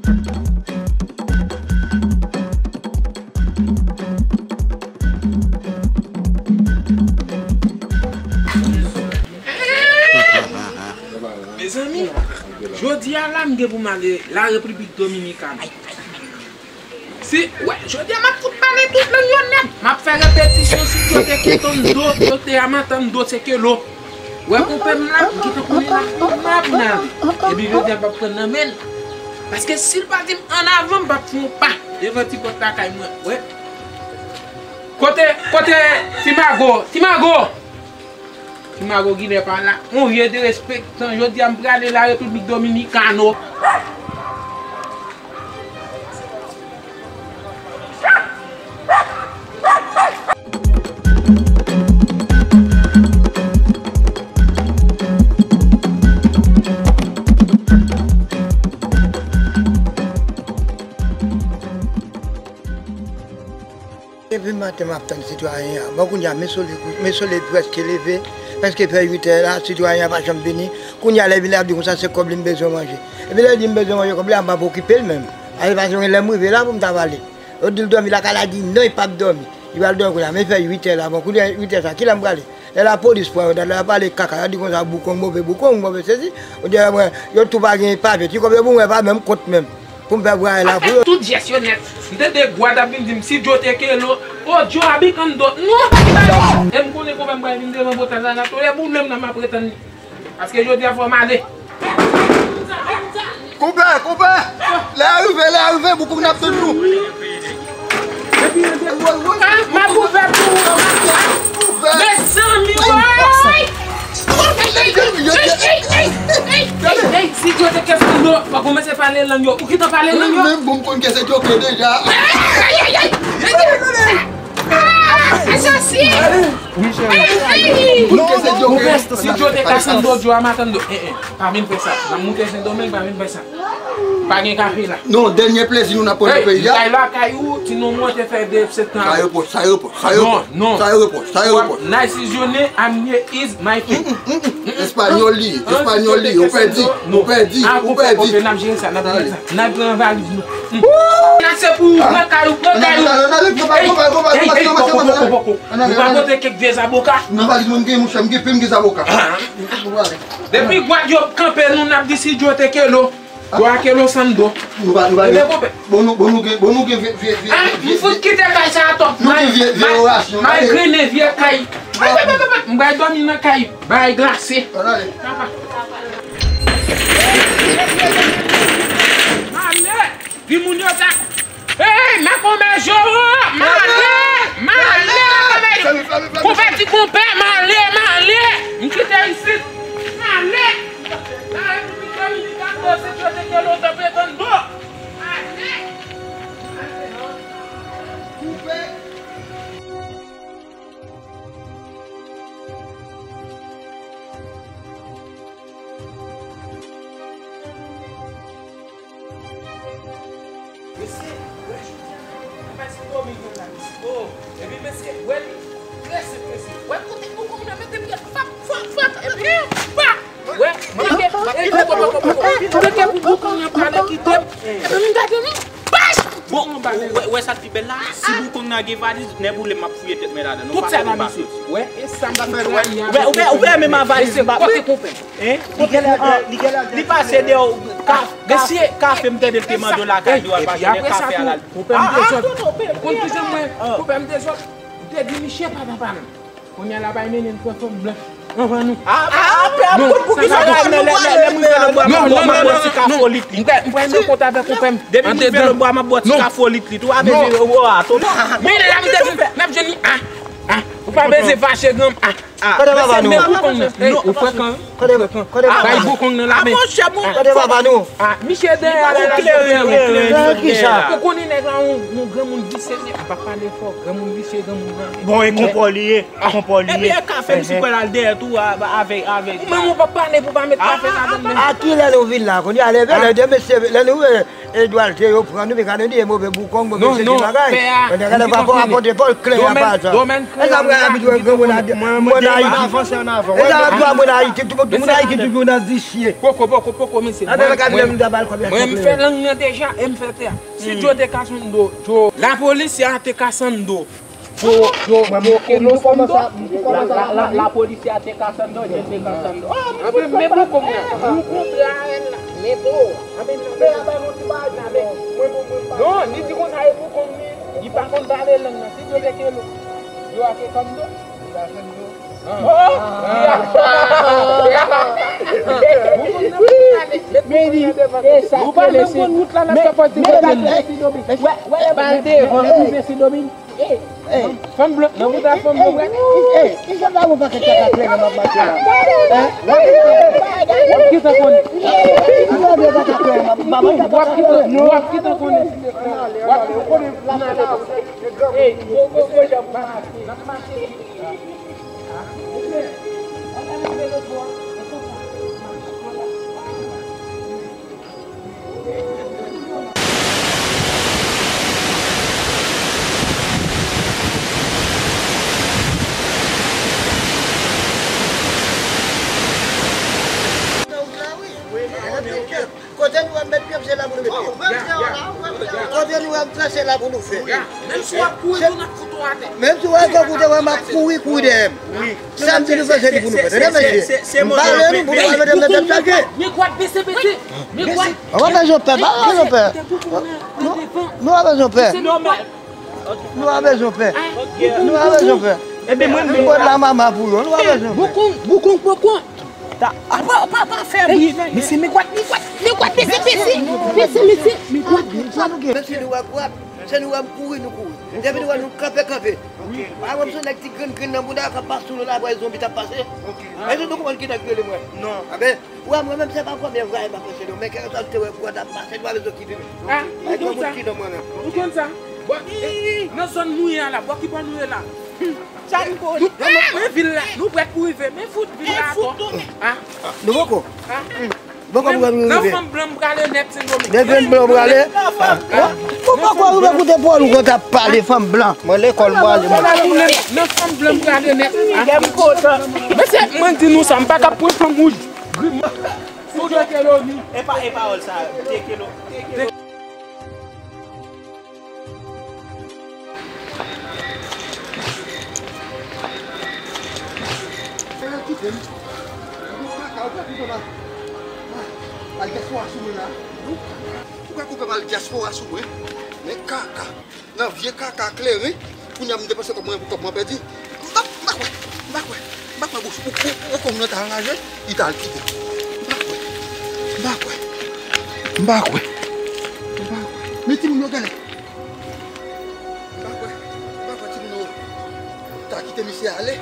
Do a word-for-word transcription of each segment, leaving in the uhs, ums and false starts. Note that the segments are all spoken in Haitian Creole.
Mezanmi, jodi a la m gen pou m ale la Repiblik Dominikani. Si, wè, jodi a m ap fout pale tout lang yo nèt. M ap fè repetisyon si yo te keto m do, yo te amanta m do se kelo. Wè konpè m la, m gentan konnen l ap pran m la pou n ale. Epi jodi a m p ap pran nan men l. Paske si l pa di m ann avan, m p ap fè yon pa devan ti pòt lakay mwen. Wè. Kote, kote Ti Mago? Ti Mago! Ti Mago genlè pa la. Yon vye derespektan. Jodi a m prale la Repiblik Dominikano. Depi maten m ap tann sitwayen an. Bon, kounye a, men solèy, men solèy prèske leve, prèske fè uit è la, sitwayen an pa janm vini. Kounye a, lè vini, l ap di konsa se kòb li m bezwen manje. Epi lè l di m bezwen manje kòb li a, m p ap okipe l menm. Alè, paske lè m rive la pou m ta pale. Yo di l dòmi lakay la, di non, li p ap dòmi. Li pral dòmi kounye a, men fè uit è la. Bon, kounye a, uit è sa, kilè m prale? Lè lapolis pran yo, lè y ap pale kaka, y ap di konsa boukong, move boukong, move sesi. Ou di mwen, yo tou pa gen papye, ti kòb yo pou mwen pa menm kont menm. Pou m fè bwayè la pou yo. Tout jès yo nèt. M tande Gwad ap vin di m, si Djo te kelo, o Djo a bikando. Non, pa ki bagay. E m konnen konpè m pral vin devan pòt la, la, la, tolè boule m nan m ap ret tann li. Paske jodi a fò m ale. Konpè, konpè! Lè a rive, lè a rive, boukong n ap tann nou. Ah, m ap ouvè pou ou. Mezanmi, woy! Ey, ey, ey, ey, ey, ey, ey, si Djo te kèsando, pa kòmanse pale lang yo. Ou gentan pale lang yo? Menm bon, m konn kèse Djo ke deja. Ey, ey, ey, ey, ey, ey. Ah, asasen! Ey, ey! Konn kèse Djo ke. Si Djo te kèsando, Djo a matando. Eh, eh. Pa vin fè sa. N ap moute Sendomeng, pa vin fè sa. Pa gen kafe la. Non, dènye plezi nou n ap pran nan peyi a. Hey, lakay ou, ti non mwen te fè de sèt an. Sa yo pòs, sa yo pòs, sa yo pòs. Non, non. Sa yo pòs, sa yo pòs. Nice is your name, I'm here is my thing. Espanyòl li, espanyòl li, ou pèdi, ou pèdi, ou pèdi. N ap jere sa, n ap jere sa. N ap pran valiz nou. Sa se pou ou, pran kay ou, pran kay ou. Hey, hey, hey, poko, poko, poko. Nou pa pote kèk vye zaboka. Nan valiz mwen, m gen, monchè, m gen pil, m gen zaboka. Depi Gwad yo kanpe nou, n ap di si Djo te kelo. Djo a kelo sann do. Nou pa, nou pa gen. Bon, nou, bon, nou gen, bon, nou gen vye, vye, vye. Ah, m fout kite kay sa a twòp. Nou gen vye, vye orasyon. M al grennen vye kay. M pral dòmi nan kay bay glase. Male, di moun yo sa. Hey, makonbè Jowo, male, male, makonbè Jowo. Konpè ti konpè, male, male. M kite isit. Male. La Repiblik Dominikano, se kote ke lontan pe tann do. Male. Male. Konpè. Mesye, wè jodi a, mesye, domine la, mesye. Oh, epi mesye, wè li, trè senp, mesye. Wè kote boukong nan mete m, fap, fap, fap, epi, pa! Wè, mwen ke, e, poko, poko, poko. Mwen ke pou boukong nan pale kite m. Epi m gade li, bach! Bon, wè, wè sa k pi bèl la? Si boukong nan gen valiz, nèboulem m ap fouye tèt mwen ladan. Nou pa tande m pa soti. Wè, e sa m pa fè la. Wè, ou wè, ou wè menm a valiz m pa. Kote konpè? Hein? Li genlè, li genlè, li pase deyò, ka, ka, kafe m tande l te mande w lakay li, w al pa jwenn kafe a la. Konpè m dezòd. Ou konn kijan mwen, konpè m dezòd. M te di misye pa nan pa m. Kounye a la bay mennen l pran fanm blanch anvan nou. Apre, apre, pou ki sa la, lè, lè, lè m rive lòtbò a, m ap bò, m ap bò ti kafe o lit lit. M pral nan kont avèk konpè m. Depi m rive lòtbò a, m ap bò ti kafe o lit lit. Ou pa bezwen, o, o, a, tonton. Men la m te di, n ap jwenn li, a, a. Ou pa bezwen fache granm, a. Ah, kote papa nou? Mesye, men boukong nan. Ey, ou frekan, wi. Kote, kote papa nou? Bay boukong nan la men. Ah, monchè, bon. Kote papa nou? Ah, misye dèyè la, la, kleren, kleren, kleren. Ou konnen nèg la, yon, yon granmoun visye, m pa pale fò, granmoun visye, granmoun nan. Bon, e konpò li ye, konpò li ye. Epi e kafe, misye pral al dèyè tou, a, avèk, avèk. Ou menm ou pa pale pou pa met kafe ladan l menm. A kilè nou vin la? Kounye a, lè, lè de mesye, lè nou, eh, Edward, se yo pran nou, men gade nou, move boukong, move sesi bagay. Mwen te gade pa pou apòte fòl klè a pa sa. E sa mwen abitye wè granmoun a, mwen Ayiti, franse ann avan. E sa la, tou apre la, Ayiti, tout moun Ayiti toujou nan visye. Poko, poko, poko, mesye. Mwen, mwen, mwen, m fè lang nan deja, e m fè tè a. Si Djo te ka sonn do, Djo. Lapolis a te ka sonn do. Djo, Djo, Djo, Kelo sonn do. La, la, la, lapolis a te ka sonn do, Djo te ka sonn do. Oh, men, men pou konbyen? Ou kontre avè l la. Men pou. Non, li di konsa, e pou konbyen? Li pa konn pale lang nan. Si Djo te Kelo, Djo a te sonn do. Fanm blan, nan bouda fanm blan. Wap ki tan konnen. Wap ki tan konnen. Wap ki tan konnen. Kote nou wè m met pye m, se la pou nou met pye. Kote nou wè m fè, se la pou nou fè. Menm si w ap kouri, tou n ap fout ou atè. Menm si w ap kouri, tou w ap kouri, kouri dèyè m. Sa m di nou fè, se li pou nou fè. Tande, mesye. M pale nou, pou nou mete m nan tèt chake. Men gwad bese, bese. Men gwad. Ou pa bezwen pè, pa bezwen pè. Nou pa bezwen pè. Nou pa bezwen pè. Nou pa bezwen pè. Ebyen, mwen, mwen. Kot la mama pou yo, nou pa bezwen pè. Boukoun, boukoun, boukoun. Ta, a, pa, pa, pa fè bri. Mesye, men gwad, men gwad, men gwad, mesye, mesye. Mesye, mesye, men gwad, men gwad. Menm si nou wè gwad, se nou wè m kouri, nou kouri. Depi nou wè nou kanpe, kanpe. Pa wè m se yon nèg ti grenn, grenn nan bouda k ap pase sou nou la, wè zonbi t ap pase. Èske nou konprann ki nèg rele mwen? Non. Anben, wè mwen menm se pa premye vwayaj m ap pase non, men kèlkeswa nou te wè gwad ap pase, nou pa bezwen okipe m. Ou konn sa? Ou konn sa? Bon, nan zòn nou ye a la, bò ki bò nou ye la? Sa m konnen. Nou prè, men vil la, nou prè pou rive, men fout vil la atò. Nou poko? Poko pou rive. Nan fanm blan m prale nèt, Sendomeng. Nan fanm blan m prale. Ou poko rive koute Pòl ou konn t ap pale fanm blan. Mwen lekòl m prale mwen. Nan fanm blan m prale nèt. Mesye, mwen di nou sa, m pa ka pran fanm wouj. Grim. Sou de kilo ni. E pa, e pawòl sa, de kilo. Al dyaspora sou mwen la. Ou kwè pou fè mal dyaspora sou mwen? Men kaka. Nan vye kaka kleren, kounye a m depanse kòb mwen pou kòb mwen pèdi. M pa, m pa kwè, m pa kwè, m pa kwè bouch, ou, ou, ou, ou kòm nan ta anraje, li ta al kite. M pa kwè, m pa kwè, m pa kwè, m pa kwè. Men timoun yo genlè. M pa kwè, m pa kwè timoun yo ta kite misye ale,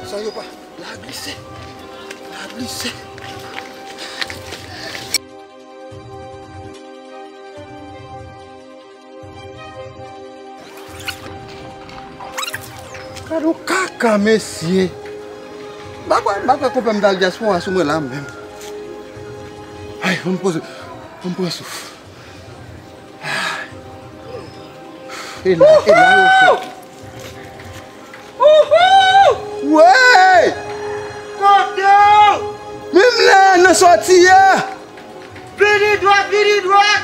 san yo pa. La glise, la glise. Gade yon kaka, mesye. M pa kwè, m pa kwè konpè m t al dyaspora sou mwen la menm. Ay, fò m poze, fò m pran souf. E la, e la yo fè. Wouhou! Wè! Kote w? Menm la, nan sòti a! Vini dwat, vini dwat!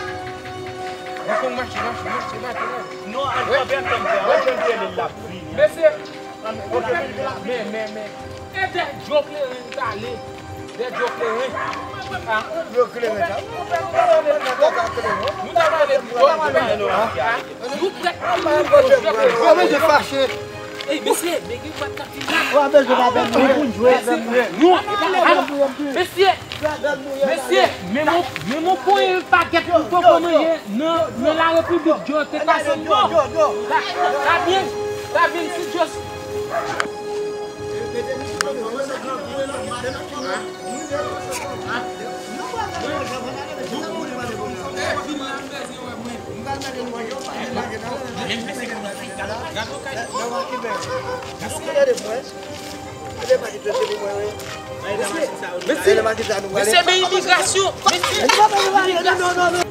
Ou konn mache, mache, mache, mache, mache. Non, al kanpe an tann sa. Wè jan l rele l ap vini. Mesye, men, men, men. E dè djo kleren l t ale. Dè djo kleren. Ah. Djo kleren sa. Nou ta pale djo kleren. Ah. Nou prèt pou nou fè djo kleren. Ou pa bezwen fache. Ey, mesye, nèg yo pa t ap vin la. Ou pa bezwen pa bèl mwen pou n jwe avè mwen. Nou, ah, mesye, mesye, men mon, men mon konyen bagèt nou poko manyen nan, nan la repiblik djo te ka sann non. Ta, ta byen, ta byen si djo. Mesye, men imigrasyon, mesye, imigrasyon.